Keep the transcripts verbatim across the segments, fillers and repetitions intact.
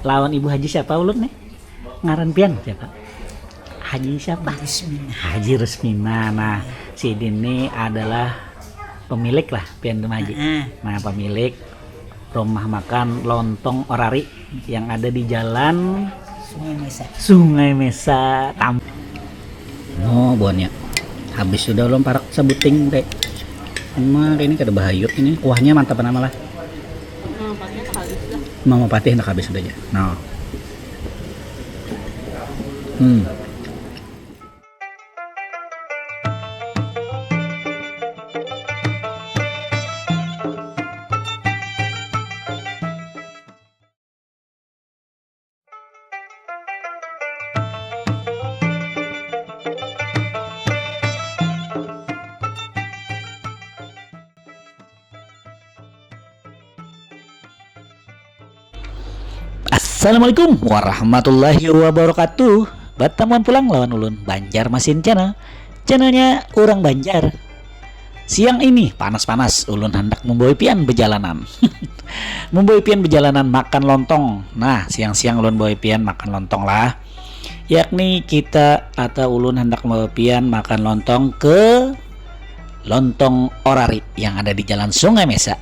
Lawan Ibu Haji siapa ulun nih? Ngaran pian siapa? Haji siapa? Rusmina. Haji Rusmina. Nah, sidin nih adalah pemilik lah pian tuh, Haji. Heeh. Nah, pemilik rumah makan Lontong Orari yang ada di Jalan Sungai Mesa. Sungai Mesa. Tam- Oh, buahnya. Habis sudah ulun parak sabuting teh. Emang ini kada bahayut ini. Kuahnya mantap nama lah. Mama Patih nak habis sudah aja. Nah. Hmm. Assalamualaikum warahmatullahi wabarakatuh. Batamuan pulang lawan ulun, Banjar Masin Channel. Channelnya urang Banjar. Siang ini panas-panas ulun handak membawa pian bejalanan. Membawa pian bejalanan makan lontong. Nah, siang-siang ulun bawa pian makan lontong lah. Yakni kita atau ulun handak membawa pian makan lontong ke Lontong Orari yang ada di Jalan Sungai Mesa.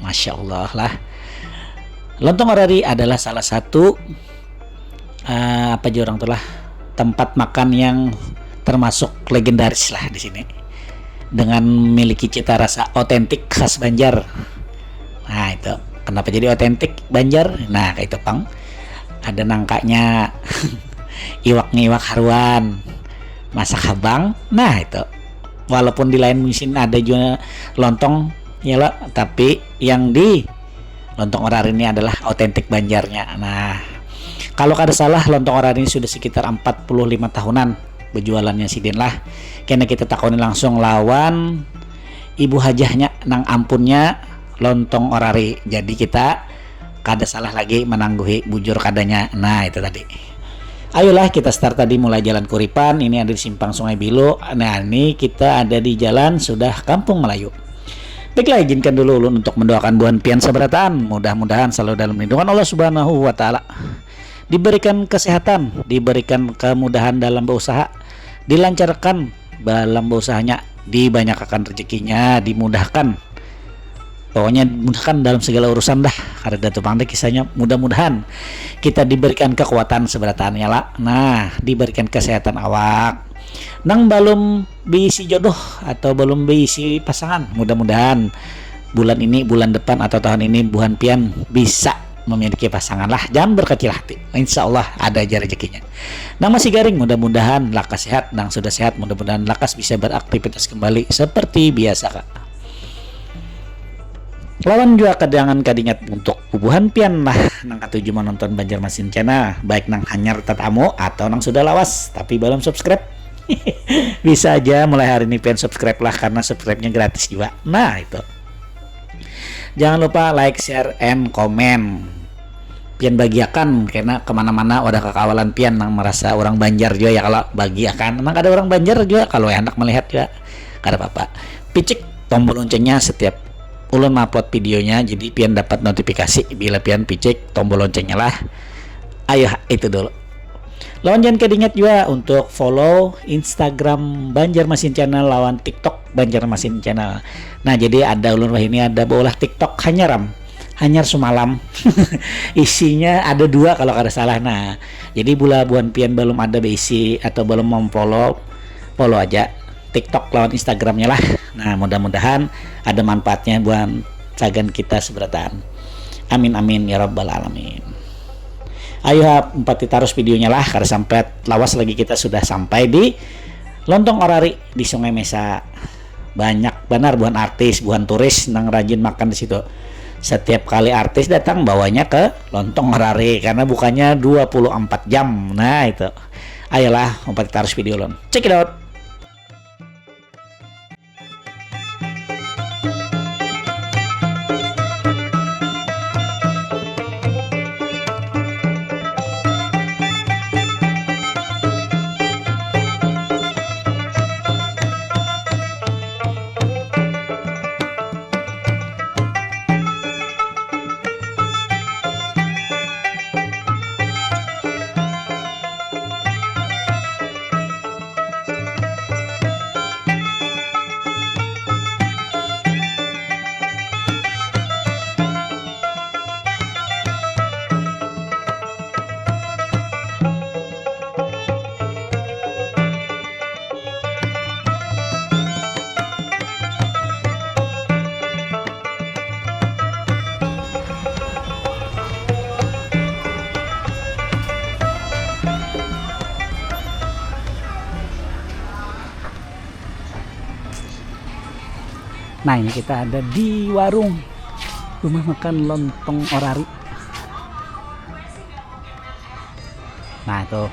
Masya Allah lah. Lontong Orari adalah salah satu, eh, apa aja orang tuh lah, tempat makan yang termasuk legendaris lah di sini, dengan memiliki cita rasa otentik khas Banjar. Nah, itu kenapa jadi otentik Banjar. Nah, kayak itu pang, ada nangkanya, iwaknya iwak haruan, masak habang. Nah, itu walaupun di lain musim ada juga lontong ya lo, tapi yang di Lontong Orar ini adalah otentik Banjarnya. Nah, kalau kada salah Lontong Orar ini sudah sekitar empat puluh lima tahunan berjualannya sidin lah. Kena kita takoni langsung lawan ibu hajahnya nang ampunnya Lontong Orari. Jadi kita kada salah lagi menangguhi bujur kadanya. Nah, itu tadi. Ayolah kita start tadi mulai Jalan Kuripan, ini ada di simpang Sungai Bilu. Nah, ini kita ada di jalan sudah Kampung Melayu. Baiklah, izinkan dulu ulun untuk mendoakan buhan pian sabarataan. Mudah-mudahan selalu dalam lindungan Allah Subhanahu wa Ta'ala. Diberikan kesehatan, diberikan kemudahan dalam berusaha, dilancarkan dalam beusahanya, dibanyak akan rezekinya, dimudahkan. Pokoknya mudahkan dalam segala urusan dah. Kada ada tuh pang deh kisahnya. Mudah-mudahan kita diberikan kekuatan seberataannya lah. Nah, diberikan kesehatan awak. Nang belum berisi jodoh atau belum berisi pasangan, mudah-mudahan bulan ini, bulan depan atau tahun ini buhan pian bisa memiliki pasangan lah. Jangan berkecil hati. Insya Allah ada aja rezekinya. Nang masih garing, mudah-mudahan lakas sehat. Nang sudah sehat, mudah-mudahan lakas bisa beraktivitas kembali seperti biasa, Kak. Lawan juga kadangan kadingat untuk bubuhan pian lah nang katuju menonton Banjarmasin Channel, baik nang hanyar tatamu atau nang sudah lawas tapi belum subscribe. Bisa aja mulai hari ini pian subscribe lah, karena subscribe-nya gratis juga. Nah, itu. Jangan lupa like, share, and comment. Pian bagiakan karena kemana-mana wadah kakawalan pian nang merasa orang Banjar juga ya, kalau bagiakan. Nang kada orang Banjar juga kalau hendak melihat juga kada apa-apa. Picik tombol loncengnya setiap ulun mengupload videonya, jadi pian dapat notifikasi bila pian picik tombol loncengnya lah. Ayo, itu dulu. Lawan jangan kadingat juga untuk follow Instagram Banjarmasin Channel lawan TikTok Banjarmasin Channel. Nah, jadi ada ulun wah ini ada beulah TikTok hanyar am. Hanyar sumalam. Isinya ada dua kalau kada salah. Nah, jadi bila buhan pian belum ada beisi atau belum memfollow, follow aja TikTok lawan Instagramnya lah. Nah, mudah-mudahan ada manfaatnya buat sagan kita seberataan. Amin, amin, ya rabbal alamin. Ayo ha, umpati tarus videonya lah, kada sampai lawas lagi kita sudah sampai di Lontong Orari di Sungai Mesa. Banyak banar buhan artis, buhan turis nang rajin makan di situ. Setiap kali artis datang bawanya ke Lontong Orari karena bukannya dua puluh empat jam. Nah, itu. Ayolah, umpati tarus video ulun. Check it out. Nah, ini kita ada di warung rumah makan Lontong Orari. Nah, itu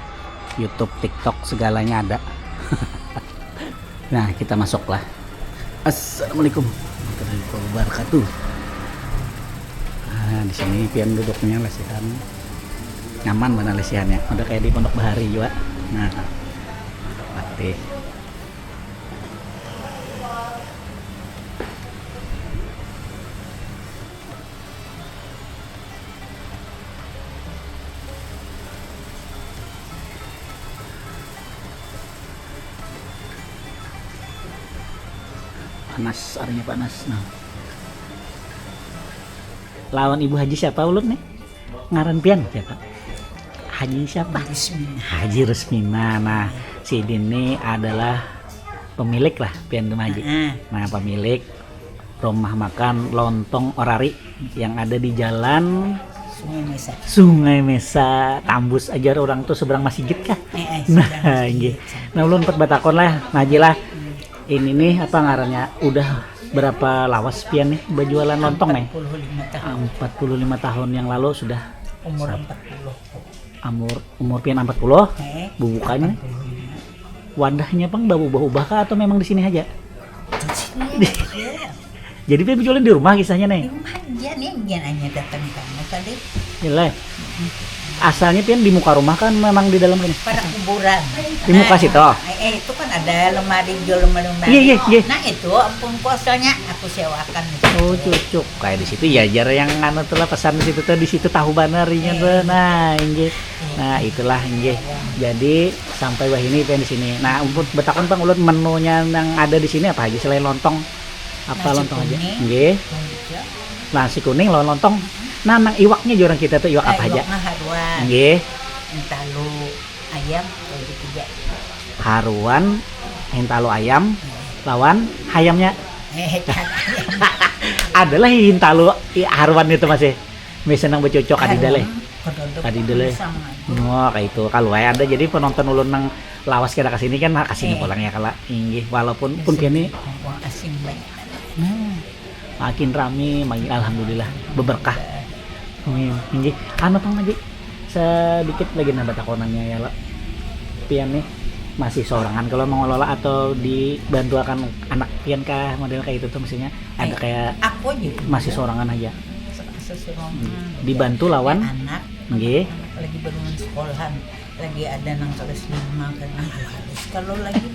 YouTube, TikTok, segalanya ada. Nah, kita masuklah. Assalamualaikum warahmatullahi wabarakatuh. Nah, di sini pian duduknya lesihan. Nyaman mana lesihannya. Udah kayak di Pondok Bahari juga. Nah, mati. Panas, harinya panas. Nah. Lawan Ibu Haji siapa ulun nih? Ngaran pian siapa? Haji siapa? Rusmina. Haji Rusmina. Nah, sidin ini adalah pemilik lah pian tuh Haji. Nah, pemilik rumah makan Lontong Orari yang ada di jalan Sungai Mesa. Sungai Mesa, tambus aja orang tuh seberang masigit kah? Eh, eh, nah, seberang masigit. Nah, ulun empat batakon lah, Haji lah. Hmm. Ini nih apa ngarannya? Udah berapa lawas pian nih berjualan lontong nih? Empat puluh lima tahun. Empat puluh lima tahun yang lalu sudah. Umur empat puluh. Umur, umur pian empat puluh? Eh, bubukanya? Empat puluh lima. Wadahnya pang berubah-ubah kah atau memang di sini aja? Di sini aja. Jadi pian berjualan di rumah kisahnya nih? Di rumah aja nih, biar hanya datang kamu tadi. Gila. Asalnya pian di muka rumah kan memang di dalam ini? Pada kuburan. Di muka situ? Eh, eh, itu kan ada lemari, jual lemari-lemari. Iya, iya, iya. Nah, itu ampun ku asalnya aku sewakan. Oh, cucuk. Kayak di situ ya, jar yang anu tuh lah, pesan di situ tuh, di situ tahu banar inya tuh. Nah, inggih. Nah, itulah inggih. Jadi sampai wahini pian di sini. Nah, ampun betakon pang ulun, menunya yang ada di sini apa aja selain lontong? Apa lontong aja? Nggih. Nasi kuning lawan lontong. Nah, nang iwaknya jurang kita tuh iwak apa aja? Iwaknya haruan. Nggih. Hintalu ayam, bagi tiga. Haruan, hintalu ayam, lawan hayamnya. Eh, kan ayam. Adalah hintalu haruan itu masih. Biasa nang bercocok kadida leh. Kadida leh. Wah, kayak itu. Kalau ada jadi penonton ulun nang lawas kira ke sini kan, nah, kasih pulang ya kala. Inggih, walaupun pun kini asing banyak. Nah, makin rami, makin alhamdulillah, beberkah. Amin. Inggih. Anu pang lagi sedikit lagi nambah takonannya ya lo. Pian nih masih sorangan kalau mengelola atau dibantu akan anak pian kah, model kayak itu tuh, maksudnya ada kayak aku aja masih sorangan aja. Sesorangan. Dibantu lawan anak. Nggih. Lagi berumur sekolahan. Lagi ada nang kelas lima kan, nang halus-halus kalau lagi,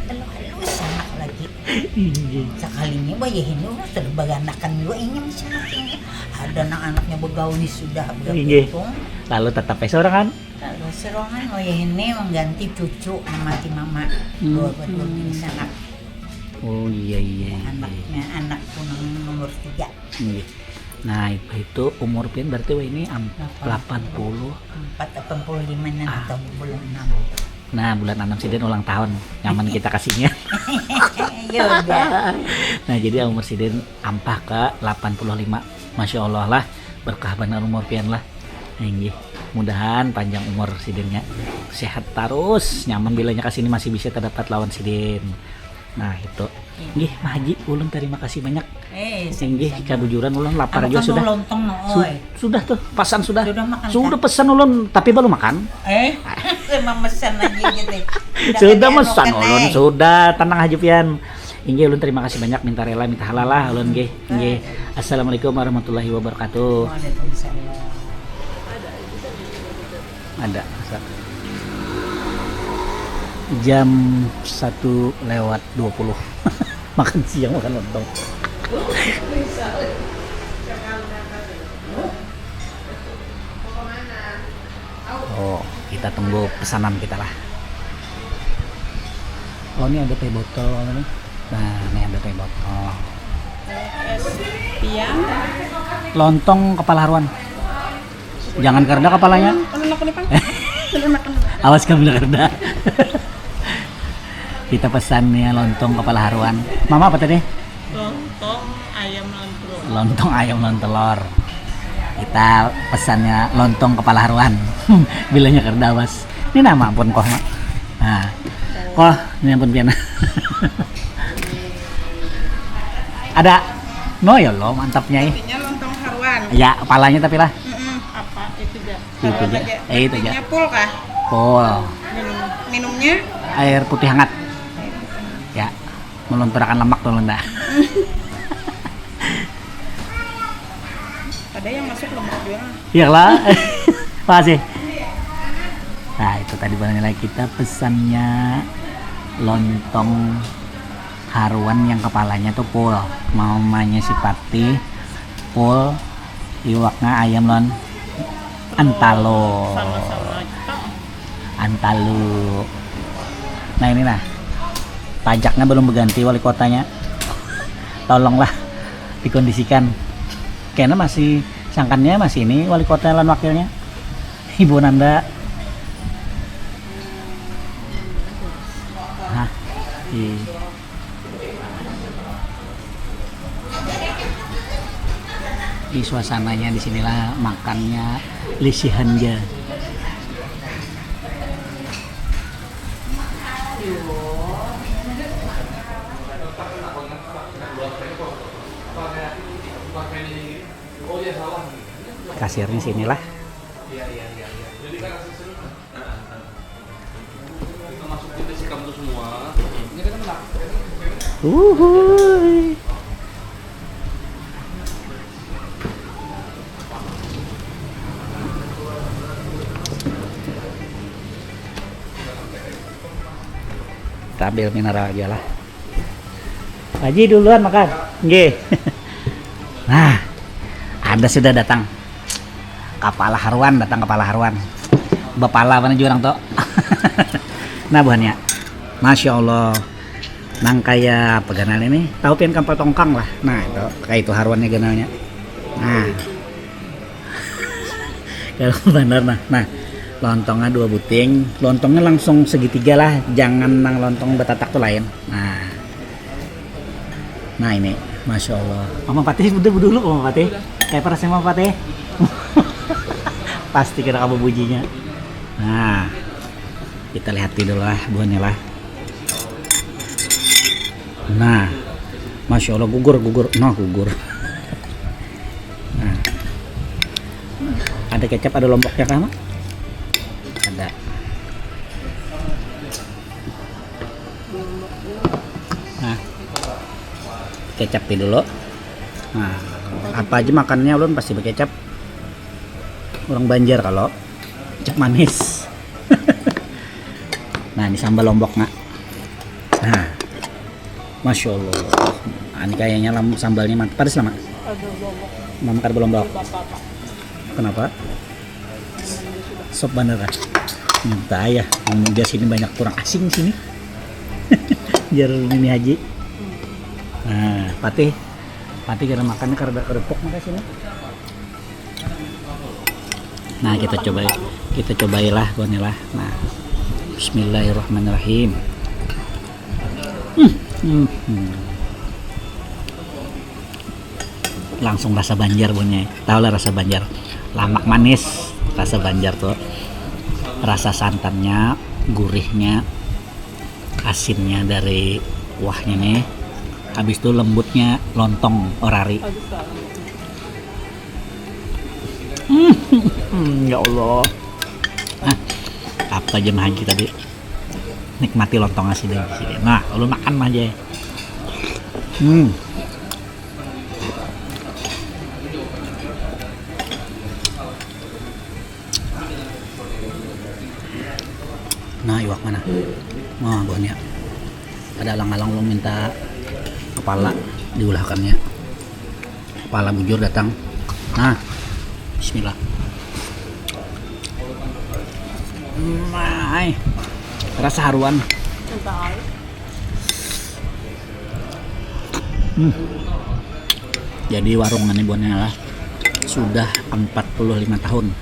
halus-halus anak lagi. Inggih. Sekalinya bayi ini orang sudah beranakan juga ini masing-masing. Ada nang anaknya begawi sudah berapa. Inggih. Lalu tetap ya seorang kan? Lalu serongan bayi ini mengganti cucu mati mama. Hmm. Dua berdua ini sanak. Oh iya, iya, iya. Anaknya, anakku nang nomor tiga. Inggih. Nah, itu umur pian berarti wah ini am-, delapan puluh. Empat, delapan puluh lima nanti tahun bulan enam. Nah, bulan enam sidin ulang tahun. Nyaman kita kasihnya. Ya udah. Nah, jadi umur sidin ampah ke delapan puluh lima. Masya Allah lah, berkah benar umur pian lah. Inggih. Mudahan panjang umur sidinnya. Sehat terus, nyaman bilanya kasini masih bisa terdapat lawan sidin. Nah, itu. Inggih, Mah Haji, ulun terima kasih banyak. Eh, inggih, kabujuran ulun lapar juga sudah. Lontong no, oi. Sudah tuh, pesan sudah. Sudah makan. Sudah pesan ulun, tapi belum makan. Eh, memang pesan lagi gitu. Sudah pesan ulun, sudah, tenang aja pian. Inggih, ulun terima kasih banyak, minta rela, minta halal lah ulun, nggih. Nggih. Assalamualaikum warahmatullahi wabarakatuh. Waalaikumsalam. Ada, masak. Jam satu lewat dua puluh. Makan siang, makan lontong. Oh, kita tunggu pesanan kita lah. Oh, ini ada teh botol nih. Nah, ini ada teh botol. Es piang. Lontong kepala haruan. Jangan kerda kepalanya. Awas kamu kerda. Kita pesan ya lontong kepala haruan. Mama apa tadi? Lontong ayam lawan telur. Lontong ayam lawan telur. Kita pesannya lontong kepala haruan. Bilanya kerda awas. Ini nama ampun koh, Mak. Nah. Koh, ini ampun pian. Ada. No ya Allah, mantapnya. Intinya lontong haruan. Ya, kepalanya tapi lah. Mm-mm, apa itu aja? Itu aja. Eh, itu aja. Pul kah? Pul. Minum. Minumnya? Air putih hangat. Ya, melunturakan lemak dulu ndak. Ada yang masuk lemak juga. Iyalah. Makasih. Nah, itu tadi barangnya lagi kita pesannya lontong haruan yang kepalanya tuh pul. Mamanya si Patih pul, iwaknya ayam lon antalo. Sama-sama. Antalu. Nah, ini nah. Pajaknya belum berganti wali kotanya. Tolonglah dikondisikan. Kena masih sangkannya masih ini wali kota lawan wakilnya. Ibu Nanda. Hah? Di di suasananya di sinilah makannya lisihan ja. Kasirnya sinilah. Kita masuk kita sikam tuh semua. Uhuy. Kita ambil mineral aja lah. Haji duluan makan. Nggih. Nah, ada sudah datang. Kapala haruan datang, kapala haruan. Bapala mana jua orang tu. Nah, buhannya. Masya Allah. Nang kaya apa ganal ini? Tahu pian kampal tongkang lah. Nah, itu kayak itu haruannya ganalnya. Nah. Kalau benar nah. Nah, lontongnya dua buting, lontongnya langsung segitiga lah, jangan nang lontong betatak tuh lain. Nah. Nah, ini, masya Allah. Mama Patih udah dulu, Mama Patih. Kayak parasnya Mama Patih. Pasti kena kamu bujinya. Nah, kita lihat dulu lah buahnya lah. Nah, masya Allah gugur gugur, nah gugur. Nah, ada kecap, ada lomboknya kah, Mak? Ada. Nah, kecap ti dulu. Nah, apa aja makannya ulun pasti berkecap. Orang Banjar kalau kecap manis. Nah, ini sambal lombok nak. Nah, masya Allah. Nah, ini kayaknya lam sambalnya mantap. Pedas lah, Mak. Aduh, lombok. Mama kada berlombok. Apa-apa. Kenapa? Sop bandar ah. Nyata ya, pemuda sini banyak kurang asing sini. Jar Nini Haji. Nah, Patih. Patih kada makan kada kerupuk maka sini. Nah, kita coba kita cobailah kuahnya lah. Nah. Bismillahirrahmanirrahim. Hmm. Hmm. Hmm. Langsung rasa Banjar punya. Tahu lah rasa Banjar. Lamak manis rasa Banjar tuh. Rasa santannya, gurihnya, asinnya dari kuahnya nih. Habis itu lembutnya lontong orari. Hmm, ya Allah. Nah, apa aja mah kita di nikmati lontong asin ini. Nah, lu makan mah aja. Hmm. Nah, iwak mana? Nah, buahnya. Ada alang-alang ulun minta kepala diulahkannya. Kepala bujur datang. Nah, bismillah. Nah, rasa haruan. Hmm. Jadi warung ini buahnya lah sudah empat puluh lima tahun.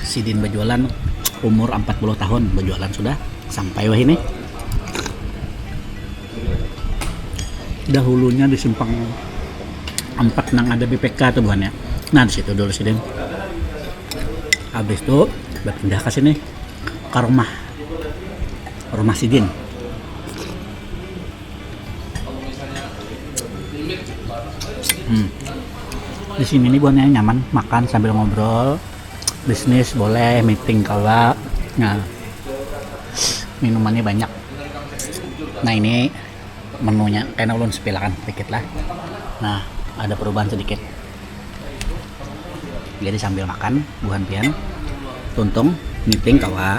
Sidin berjualan umur empat puluh tahun berjualan sudah sampai wah ini. Dahulunya di simpang empat nang ada B P K tuh buahnya. Nah, di situ dulu sidin. Habis itu berpindah ke sini ke rumah. Rumah sidin. Hmm. Di sini nih buhannya nyaman, makan sambil ngobrol, bisnis boleh, meeting kawa. Nah, minumannya banyak. Nah, ini menunya, kena ulun sepilakan sedikit lah. Nah, ada perubahan sedikit. Jadi sambil makan buhan pian, tuntung, meeting kawa,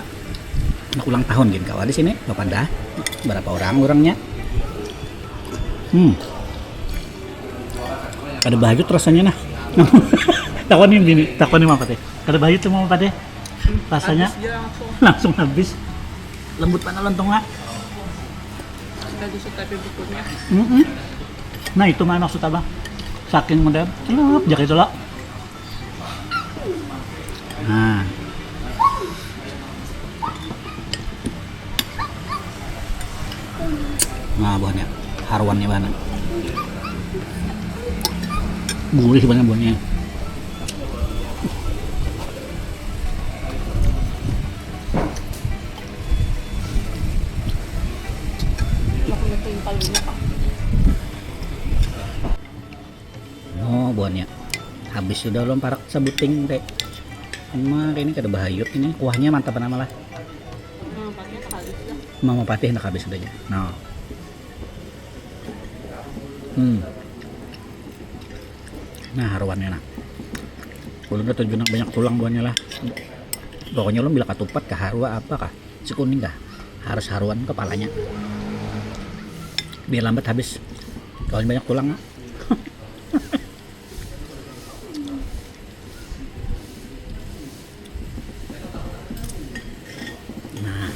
anak ulang tahun gin kawa di sini, bapadah berapa orang orangnya. Hmm. Kada bahayut rasanya nah. Takon nih bini, takon nih apa teh? Kada bahayut tuh apa teh? Rasanya langsung habis. Lembut mana lontongnya? Kita gusut tapi bukunya. Mm-mm. Nah, itu mana maksud abah? Saking model celup, jaga itu lah. Nah. Nah, buahnya. Haruannya mana? Gurih banget buahnya. Oh, buahnya. Habis sudah ulun parak sabuting teh. Emang ini kada bahayut ini. Kuahnya mantap nama lah. Mama patih nak habis sudah ya. Nah. Hmm. Nah, haruannya nah. Ulun katuju nak banyak tulang buahnya lah. Pokoknya ulun bila katupat kah, harua apa kah, si kuning kah, harus haruan kepalanya. Biar lambat habis. Kalau banyak tulang. Nah,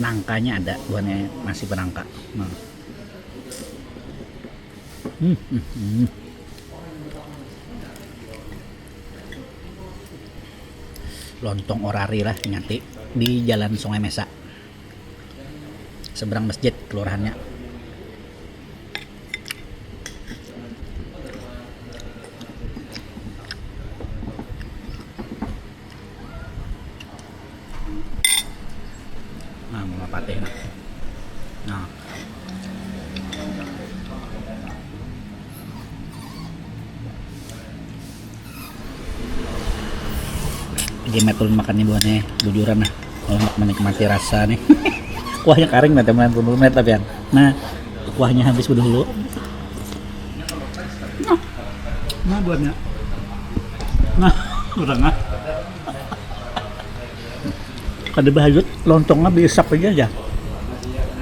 nangkanya ada, buahnya masih penangka. Nah. Hmm, hmm, hmm. Lontong Orari lah, nyati di Jalan Sungai Mesa, seberang masjid kelurahannya. Nah, mama patih nah. Nah. Jadi metul makan nih buahnya, bujuran nah. Kalau nak menikmati rasa nih. Kuahnya karing nah, teman pun tapi yang. Nah, kuahnya habis dulu. Nah, buahnya. Nah, kurang ah. Kada bahayut, lontongnya biasa aja aja.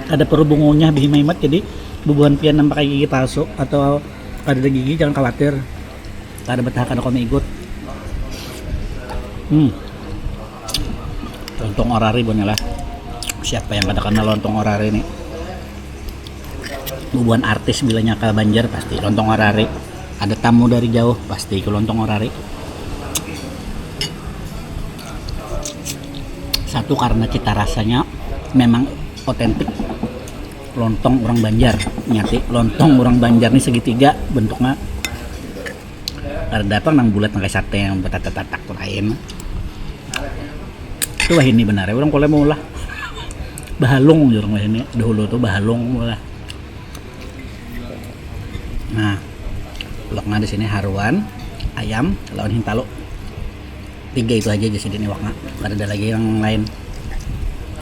Kada perlu bungunya bihimaimat, jadi bubuhan pian nang pakai gigi palsu atau kada ada gigi jangan khawatir. Kada betah kada kami ikut. Hmm. Lontong orari buahnya lah. Siapa yang kada kenal lontong orari ini? Bubuhan artis bilanya ke Banjar pasti lontong orari. Ada tamu dari jauh pasti ke lontong orari. Satu karena cita rasanya memang otentik lontong orang Banjar. Nyati lontong orang Banjar ni segitiga bentuknya. Kada datang nang bulat nang kayak sate yang betatak-tatak tu lain. Itu wahini benar ya orang kalau mau lah. Bahalung ya orang wahini dahulu tu bahalung lah. Nah, ulaknya di sini haruan, ayam, lawan hintalu. Tiga itu aja jadi ini wakna. Kada ada lagi yang lain.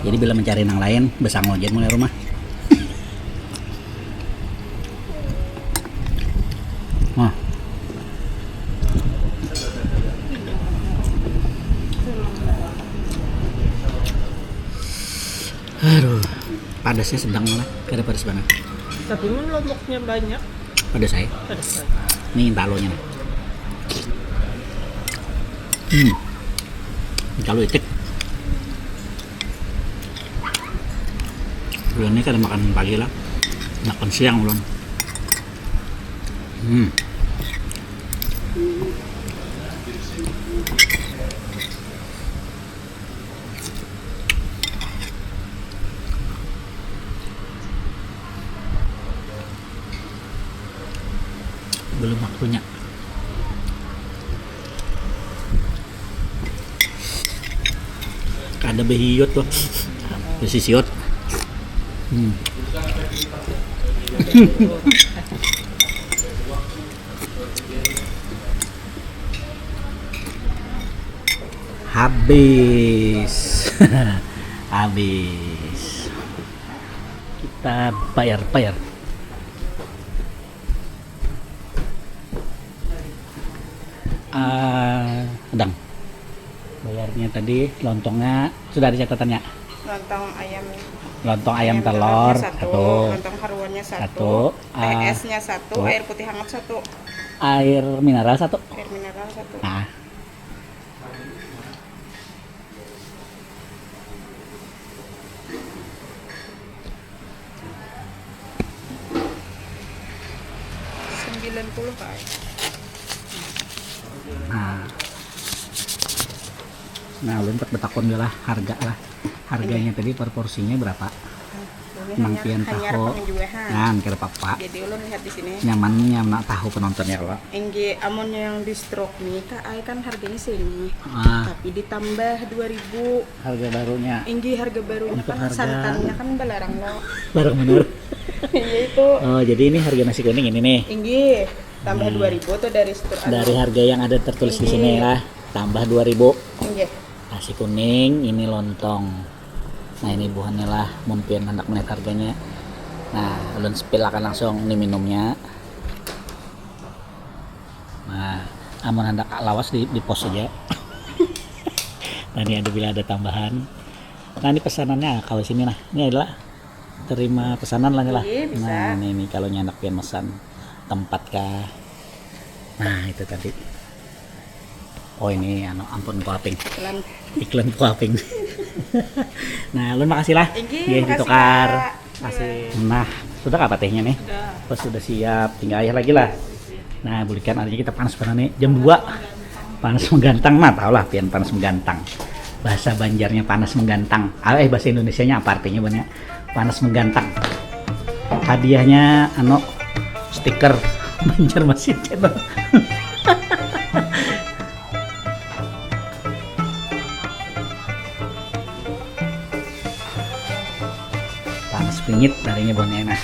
Jadi bila mencari yang lain, besango aja mulai rumah. Nah. Aduh, padasnya sedang lah, kada padas banget. Tapi mun lomboknya banyak, pada saya. Pada saya. Ini talonya nih. Hmm. Kalau itik. Bulan ini kada makan pagi lah. Makan siang ulun. Hmm. Belum waktunya. Kada behiut tuh. Besi siut. Hmm. Habis. Habis. Kita bayar, bayar. Ah, sedang. Bayarnya tadi, lontongnya sudah ada catatannya. Lontong ayam. Lontong ayam, ayam telur, telurnya satu, satu. Lontong haruannya satu, satu, ah, T S-nya satu, satu. Air putih hangat satu. Air mineral satu. Air mineral satu. Nah. Sembilan puluh, Kak. Nah. Nah, ulun tak betakun lah harga lah. Harganya tadi per porsinya berapa? Ini nang hanya, pian hanya tahu rekam jua, ha. Nah, kada apa-apa. Jadi ulun lihat di sini. Nyamannya nak tahu penontonnya kalau. Inggih, amun yang di stroke mie, Kak, ai kan harganya sini. Ah. Tapi ditambah dua ribu. Harga barunya. Inggih, harga barunya. Untuk kan harga santannya kan balarang lo. Larang bener. Iya itu. Oh, jadi ini harga nasi kuning ini nih. Inggih, tambah, hmm, dua ribu tuh dari stroke. Dari anu. Harga yang ada tertulis di sini, inggih, lah, tambah dua ribu. Inggih. Nasi kuning, ini lontong. Nah, ini buhannya lah, mun pian handak melihat harganya. Nah, ulun spill akan langsung ini minumnya. Nah, amun handak lawas di, di pos aja. Nah, ini ada, bila ada tambahan. Nah, ini pesanannya, kalau sini nah. Ini adalah terima pesanan lah, ini lah. Iya, bisa. Nah, ini, ini kalau nyandak pian mesan tempat kah. Nah, itu tadi. Oh, ini anu, ampun, kuaping. Iklan. Iklan kuaping. Nah, ulun makasih lah. Inggih, iya, makasih, ditukar. Kak. Makasih. Nah, sudah kah patihnya nih? Sudah. Pas sudah siap, tinggal air lagi lah. Nah, bulikan artinya kita panas banget nih. Jam dua. Panas menggantang, nah, tau lah pian panas menggantang. Bahasa Banjarnya panas menggantang. Ah, eh, bahasa Indonesianya apa artinya, Bang, ya? Panas menggantang. Hadiahnya, anu, stiker Banjarmasin Channel. Panas bingit darinya, Bang, ya, nah.